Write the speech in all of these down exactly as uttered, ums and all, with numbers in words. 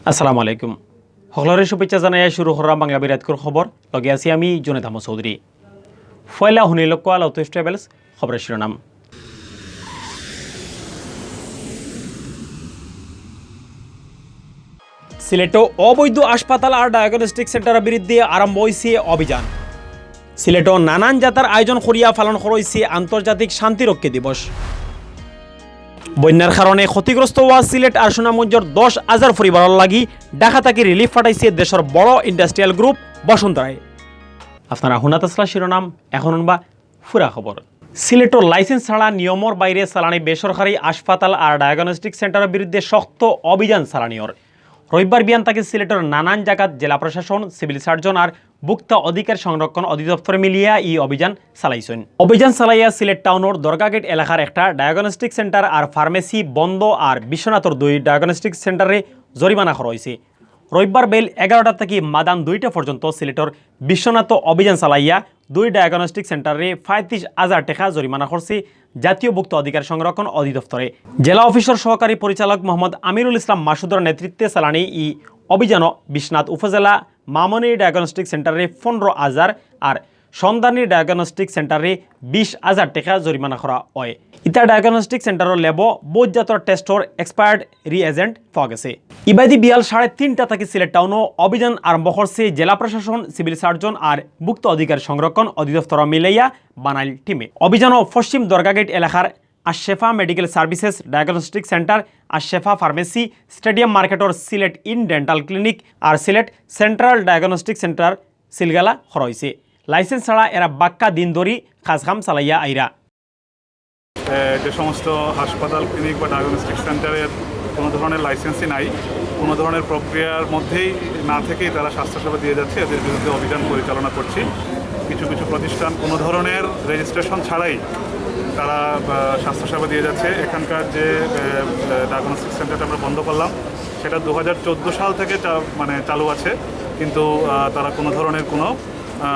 আসসালামু আলাইকুম। সকলরে শুভেচ্ছা জানাইয়া শুরু করলাম বাংলা বিরাটকুর খবর। লগে আছি আমি জুনেদ আহমদ চৌধুরী। পয়লা হুনিলক্কা লতুইফ ট্রাভেলস খবরের শিরোনাম। সিলেটো অবৈধ হাসপাতাল আর ডায়াগনস্টিক সেন্টারের বিরুদ্ধে আরম্ভ হইছে অভিযান। সিলেটো নানান জাতার আয়োজন করিয়া পালন করা হইছে আন্তর্জাতিক শান্তিরক্ষী দিবস। বন্যার কারণে ক্ষতিগ্রস্ত হওয়া সিলেট আর সুনামগঞ্জর দশ হাজার পরিবারর লাগি ঢাকা থাকি রিলিফ পাঠাইছে দেশর বড় ইন্ডাস্ট্রিয়াল গ্রুপ বসুন্ধরায়। আপনারা হুনাত আছলা শিরোনাম, এখন হুনবা পুরা খবর। সিলেটো লাইসেন্স ছাড়া নিয়মর বাইরে চালানি বেসরকারি হাসপাতাল আর ডায়াগনস্টিক সেন্টারের বিরুদ্ধে শক্ত অভিযান চালানি অর। রবিবার বিয়ান থাকি সিলেটর নানান জাগাত জেলা প্রশাসন, সিভিল সার্জন আর ভোক্তা অধিকার সংরক্ষণ অধিদপ্তর মিলিয়া ই অভিযান চালাইছইন। অভিযান চালাইয়া সিলেট টাউনর দরগাগেট এলাকার একটা ডায়াগনস্টিক সেন্টার আর ফার্মেসি বন্ধ আর বিশ্বনাথর দুই ডায়াগনস্টিক সেন্টারে জরিমানা করা হইছে। রবিবার বেইল এগারোটা থাকি মাদান দুইটা পর্যন্ত সিলেটর বিশ্বনাথ অভিযান চালাইয়া দুই ডায়াগনস্টিক সেন্টারে পঁয়ত্রিশ হাজার টাকা জরিমানা করছে জাতীয় ভোক্তা অধিকার সংরক্ষণ অধিদপ্তরে। জেলা অফিসর সহকারী পরিচালক মোহাম্মদ আমিরুল ইসলাম মাসুদর নেতৃত্বে চালানি ই অভিযানও বিশ্বনাথ উপজেলা মামনি ডায়াগনস্টিক সেন্টারে পনেরো হাজার আর সন্ধানী ডায়াগনস্টিক সেন্টারে বিশ হাজার টাকা জরিমানা করা হয়। ইতা ডায়াগনস্টিক সেন্টারর ল্যাবও বৌজাতর টেস্টর এক্সপায়ার্ড রিএজেন্ট পাওয়া গেছে। ইবাদি বিয়াল সাড়ে তিনটা থাকি সিলেট টাউনও অভিযান আরম্ভ করছে জেলা প্রশাসন, সিভিল সার্জন আর ভোক্তা অধিকার সংরক্ষণ অধিদপ্তর মিলাইয়া বানাইল টিমে। অভিযানও পশ্চিম দরগাগেট এলাকার Ashfa medical services diagnostic centre, Ashfa pharmacy, stadium মার্কেটর সিলেট ইন ডেন্টাল ক্লিনিক আর সিলেট সেন্ট্রাল ডায়াগনস্টিক সেন্টার সিলগালা করা হইছে। লাইসেন্স ছাড়া এরা বাক্কা দিন ধরি কাজ কাম চালাইয়া আইরা। এ, যে সমস্ত হাসপাতাল, ক্লিনিক বা ডায়াগনস্টিক সেন্টারের কোনো ধরনের লাইসেন্সই নাই, কোনো ধরনের প্রক্রিয়ার মধ্যেই না থেকেই তারা স্বাস্থ্যসেবা দিয়ে যাচ্ছে, এদের বিরুদ্ধে অভিযান পরিচালনা করছি। কিছু কিছু প্রতিষ্ঠান কোনো ধরনের রেজিস্ট্রেশন ছাড়াই তারা আহ, স্বাস্থ্যসেবা দিয়ে যাচ্ছে। এখানকার যে ডায়াগনস্টিক সেন্টারটা আমরা বন্ধ করলাম, সেটা দু হাজার চোদ্দো সাল থেকে চা- মানে চালু আছে, কিন্তু আহ, তারা কোনো ধরনের কোনো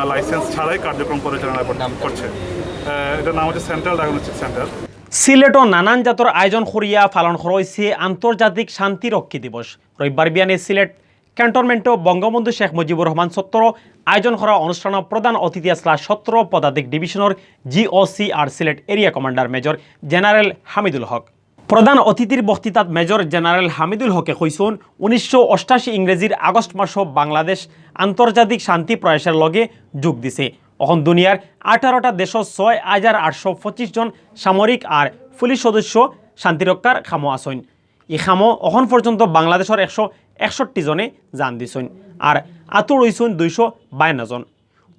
লাইসেন্স ছাড়াই কার্যক্রম পরিচালনা কর- করছে। আহ, এটার নাম হচ্ছে সেন্ট্রাল ডায়াগনস্টিক সেন্টার। সিলেটও নানান জাতর আয়োজন করিয়া পালন করা হইছে আন্তর্জাতিক শান্তিরক্ষী দিবস। রবিবার বিয়ানে সিলেট ক্যান্টনমেন্টো বঙ্গবন্ধু শেখ মুজিবুর রহমান চত্বরো আয়োজন করা অনুষ্ঠানও প্রধান অতিথি আছলা সত্র পদাতিক ডিভিশনর জিওসি আর Sylhet area commander major general Hamidul Haque. প্রধান অতিথির বক্তৃতাত মেজর জেনারেল হামিদুল হকে কইছইন, উনিশশো অষ্টাশি ইংরেজির আগস্ট মাসো বাংলাদেশ আন্তর্জাতিক শান্তি প্রয়াসের লগে যোগ দিছে। অখন দুনিয়ার আঠারোটা দেশো ছয় হাজার আটশো পঁচিশ জন সামরিক আর পুলিশ সদস্য শান্তিরক্ষার কামো আছইন। ই কামো অখন পর্যন্ত বাংলাদেশর একশো একষট্টি জনে জান দিছইন, আর আতুর অইছইন দুইশো বায়ান্ন জন।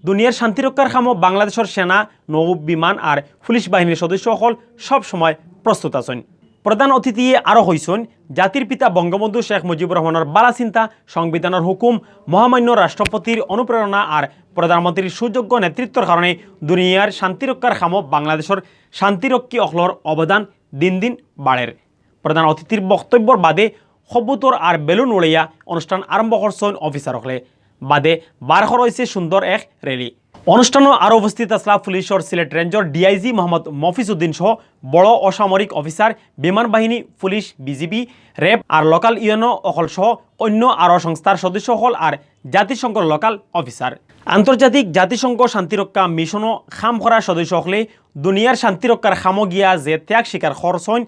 দুনিয়ার শান্তিরক্ষার কামো বাংলাদেশর সেনা, নৌ, বিমান আর পুলিশ বাহিনীর সদস্য অকল সব সময় প্রস্তুত আছইন। প্রধান অতিথিয়ে আরও কইছইন, জাতির পিতা বঙ্গবন্ধু শেখ মুজিবুর রহমানর বালা চিন্তা, সংবিধানর হুকুম, মহামান্য রাষ্ট্রপতির অনুপ্রেরণা আর প্রধানমন্ত্রীর সুযোগ্য নেতৃত্বর কারণে দুনিয়ার শান্তিরক্ষার কামো বাংলাদেশর শান্তিরক্ষী অকলর অবদান দিন দিন বাড়ের। প্রধান অতিথির বক্তব্যর বাদে কবুতর আর বেলুন উড়াইয়া অনুষ্ঠান আরম্ভ করছইন অফিসার অকলে। বাদে বার করা হইছে সুন্দর এক র‍্যালি। অনুষ্ঠানো আরও উপস্থিত আছলা পুলিশর সিলেট রেঞ্জর ডিআইজি মোহাম্মদ মফিজ উদ্দিন সহ বড় অসামরিক অফিসার, বিমান বাহিনী, পুলিশ, বিজিবি, র‍্যাব আর লোকাল ইউএনও অকল সহ অন্য আরও সংস্থার সদস্য অকল আর জাতিসংঘর লোকাল অফিসার। আন্তর্জাতিক জাতিসংঘ শান্তিরক্ষা মিশনো কাম করা সদস্য অকলে দুনিয়ার শান্তিরক্ষার কামো গিয়া যে ত্যাগ স্বীকার করছইন,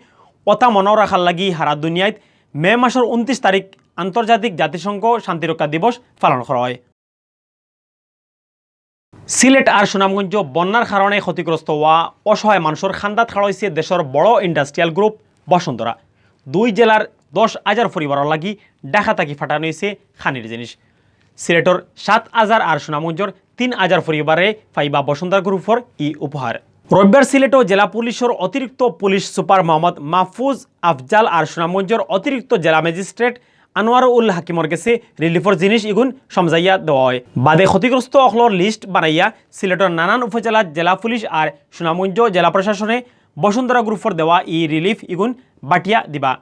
অতা মনো রাখার লাগি হারা দুনিয়াত মে মাসর ঊনত্রিশ তারিখ আন্তর্জাতিক জাতিসংঘ শান্তিরক্ষা দিবস পালন করা হয়। সিলেট আর সুনামগঞ্জ বন্যার কারণে ক্ষতিগ্রস্ত হওয়া অসহায় মানুষর খান্দাত খাড়া হইছে দেশর বড় ইন্ডাস্ট্রিয়াল গ্রুপ বসুন্ধরা। দুই জেলার দশ হাজার পরিবারর লাগি ঢাকা থাকি পাঠানো হইছে খানির জিনিস। সিলেটর সাত হাজার আর সুনামগঞ্জর তিন হাজার পরিবারে পাইবা বসুন্ধরা গ্রুপর ই উপহার। রবিবার সিলেটো জেলা পুলিশর অতিরিক্ত পুলিশ সুপার মোহাম্মদ মাহফুজ আফজাল আর সুনামগঞ্জর অতিরিক্ত জেলা ম্যাজিস্ট্রেট আনোয়ারুল হাকিমর গেছে রিলিফর জিনিস ইগুন সমজাইয়া দেওয়া হয়। বাদে ক্ষতিগ্রস্ত অকলর লিস্ট বানাইয়া সিলেটর নানান উপজেলাত জেলা পুলিশ আর সুনামগঞ্জ জেলা প্রশাসনে বসুন্ধরা গ্রুপর দেওয়া ই রিলিফ ইগুন বাটিয়া দিবা।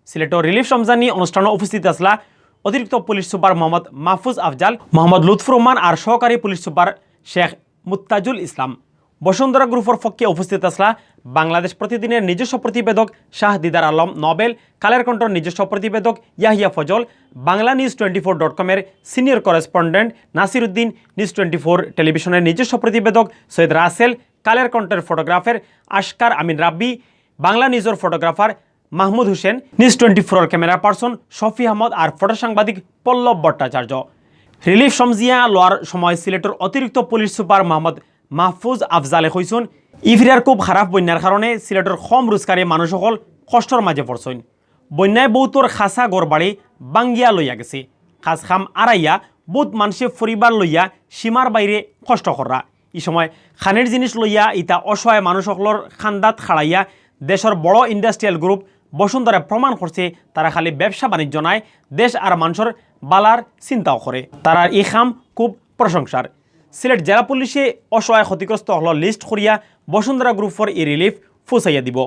সিলেটর রিলিফ সমজানি অনুষ্ঠানো উপস্থিত আছলা অতিরিক্ত পুলিশ সুপার মোহাম্মদ মাহফুজ আফজাল, মোহাম্মদ লুৎফুর রহমান আর সহকারী পুলিশ সুপার শেখ মুত্তাজুল ইসলাম। বসুন্ধরা গ্রুপর পক্ষে উপস্থিত আছলা বাংলাদেশ প্রতিদিনের নিজস্ব প্রতিবেদক শাহ দিদার আলম নোবেল, কালের কণ্ঠর নিজস্ব প্রতিবেদক Yahia Fazal, Bangla news twenty four dot কমের senior correspondent Nasir Uddin, news twenty four টেলিভিশনের নিজস্ব প্রতিবেদক সৈয়দ রাসেল, কালের কণ্ঠের ফটোগ্রাফার আশকার আমিন রাব্বি, বাংলা নিউজর photographer Mahmud Hossain, news twenty ফোরর ক্যামেরা পারসন শফি আহমদ আর ফটো সাংবাদিক পল্লব ভট্টাচার্য। রিলিফ সমজিয়া লওয়ার সময় সিলেটর অতিরিক্ত পুলিশ সুপার মোহাম্মদ মাহফুজ আফজালে কইছইন, ইফিরার খুব খারাপ বন্যার কারণে সিলেটর কম রোজগারি মানুষ অকল কষ্টর মাঝে পড়ছইন। বন্যায় বউতর খাসা ঘরবাড়ি ভাঙ্গিয়া লইয়া গেছে। কাজ কাম আরাইয়া বউত মানষে পরিবার লইয়া সীমার বাইরে কষ্ট কররা। ই সময় খানির জিনিস লইয়া ইতা অসহায় মানুষ অকলর কান্দাত খাড়াইয়া দেশর বড় ইন্ডাস্ট্রিয়াল গ্রুপ বসুন্ধরা প্রমাণ করছে তারা খালি ব্যবসা বাণিজ্য নায়, দেশ আর মানষর বালার চিন্তাও করে। তারার ই কাম খুব প্রশংসার। সিলেট জেলা পুলিশে অসহায় ক্ষতিগ্রস্ত অকলর লিস্ট করিয়া বসুন্ধরা গ্রুপর ই রিলিফ পৌঁছাইয়া দিব।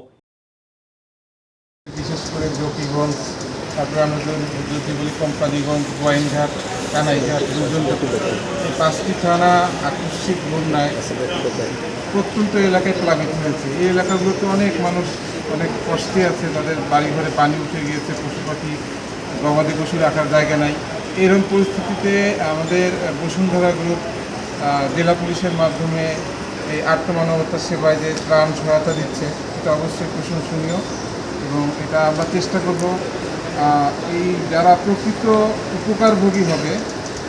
বিশেষ করে জকিগঞ্জ, তারপরে আমরা যদি যদি বলি কোম্পানিগঞ্জ, গোয়াইনঘাট, কানাইঘাট, দুর্জনপুর, এই পাঁচটি থানা আকস্মিক বন্যায় প্রত্যন্ত এলাকায় প্লাবিত হয়েছে। এই এলাকাগুলোতে অনেক মানুষ অনেক কষ্টে আছে, তাদের বাড়িঘরে পানি উঠে গিয়েছে, পশু পাখি, গবাদি পশু রাখার জায়গা নাই। এরকম পরিস্থিতিতে আমাদের বসুন্ধরা গ্রুপ আহ, জেলা পুলিশের মাধ্যমে এই আর্তমানবতার সেবায় যে ত্রাণ সহায়তা দিচ্ছে, এটা অবশ্যই প্রশংসনীয়। এবং এটা আমরা চেষ্টা করব আহ, এই যারা প্রকৃত উপকারভোগী হবে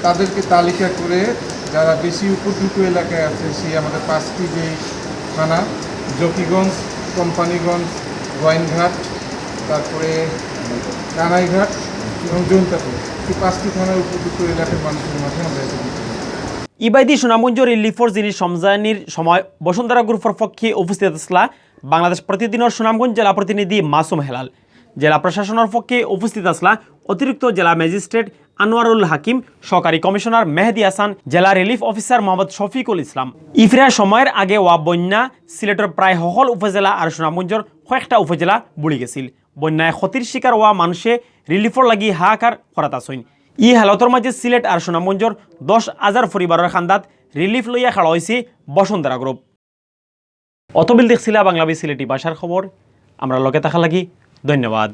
তাদেরকে তালিকা করে যারা বেশি উপদ্রুত এলাকায় আছে, সেই আমাদের পাঁচটি যেই থানা, জকিগঞ্জ, কোম্পানিগঞ্জ, গোয়াইনঘাট, তারপরে কানাইঘাট এবং জৈন্তাপুর, এই পাঁচটি থানার উপযুক্ত এলাকার মানুষের মাঝে আমরা এটা দিতে পারি। ইবাদি সুনামগঞ্জ রিলিফর জিনিস সমজানির সময় বসুন্ধরা গ্রুপর পক্ষে উপস্থিত আছলা বাংলাদেশ প্রতিদিনর সুনামগঞ্জ জেলা প্রতিনিধি মাসুম হেলাল। জেলা প্রশাসনর পক্ষে উপস্থিত আছলা অতিরিক্ত জেলা ম্যাজিস্ট্রেট আনোয়ারুল হাকিম, সহকারী কমিশনার মেহেদি হাসান, জেলা রিলিফ অফিসার মোহাম্মদ শফিকুল ইসলাম। ইফিরার সময়র আগে ওয়া বন্যা সিলেটর প্রায় হকল উপজেলা আর সুনামগঞ্জর কয়েকটা উপজেলা বুড়ি গেছিল। বন্যায় ক্ষতির শিকার ওয়া মানষে রিলিফর লাগি হাহাকার করাত আছইন। ই হালতর মাঝে সিলেট আর সুনামগঞ্জর দশ হাজার পরিবারর কান্দাত রিলিফ লইয়া খাড়া অইছে বসুন্ধরা গ্রুপ। অতবিল দেখছিলা বাংলাবি সিলেটি ভাষার খবর। আমরার লগে থাকার লাগি ধন্যবাদ।